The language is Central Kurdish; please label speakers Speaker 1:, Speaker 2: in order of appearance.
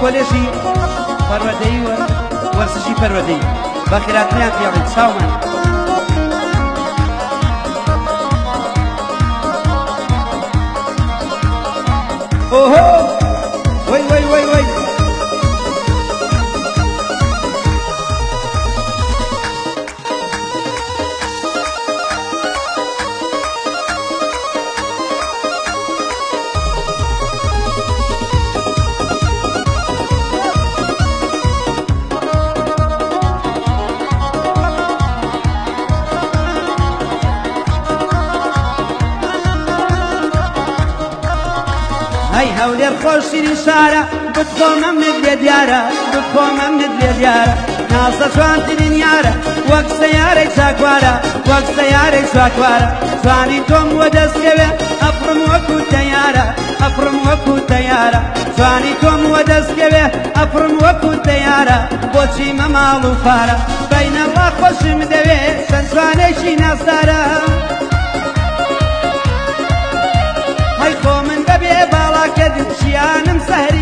Speaker 1: کۆلێژی پەروەردەیی و وەرزشی پەروەردەیی بە خێراتریان پێڵێن چاومان. ئۆهۆ وەی وەی وەی وەی. هەی هەولێر خۆشترین شارە بتخۆمە منت لێ دیارە بتخۆمە منت لێ دیارە نازە جوانترین یارە وەک سەیارەی چاکوارە وەک سەیارەی چاکوارە جوانی تۆم وە دەستکەوێ ئەفڕم وەکو تەیارە ئەفڕم وەکو تەیارە جوانی تۆم وە دەستکەوێ ئەفڕم وەکو تەیارە بۆچی مەماڵ و فارە بەینەڵا خۆشم دەوێ چەند جوانێکی نازدارە هەی خۆ من بەبێ باڵاکەت ژیانم سەهری.